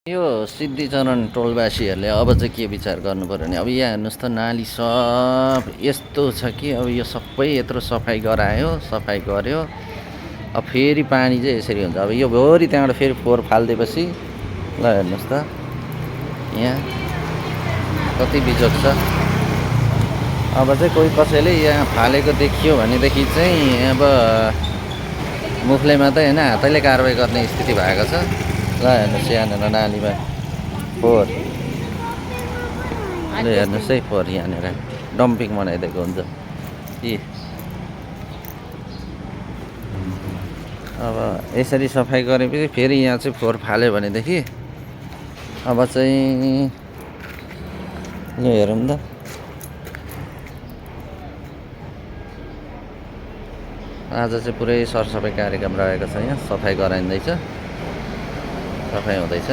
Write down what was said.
यो सिद्धिचरण टोलवासीहरूले अब चाहिँ के विचार गर्नु पर्यो भने अब यहाँ हेर्नुहोस् त नाली सब यस्तो छ कि अब यो सबै यत्रो सफाइ गरायो सफाइ गर्यो अब फेरि पानी चाहिँ यसरी हुन्छ। अब यो भोरि त्यहाँबाट फेरि फोहोर फालिदिएपछि ल हेर्नुहोस् त यहाँ कति बिजोग छ। अब चाहिँ कोही कसैले यहाँ फालेको देखियो भनेदेखि चाहिँ अब मुखले मात्रै होइन हातैले कारवाही गर्ने स्थिति भएको छ। ल हेर्नुहोस् यहाँनिर नालीमा फोहोर हेर्नुहोस् है फोहोर यहाँनिर डम्पिङ बनाइदिएको हुन्छ कि अब यसरी सफाइ गरेपछि फेरि यहाँ चाहिँ फोहोर फाल्यो भनेदेखि अब चाहिँ यो हेरौँ त आज चाहिँ पुरै सरसफाइ कार्यक्रम रहेको छ। यहाँ सफाइ गराइँदैछ, सफाइ हुँदैछ।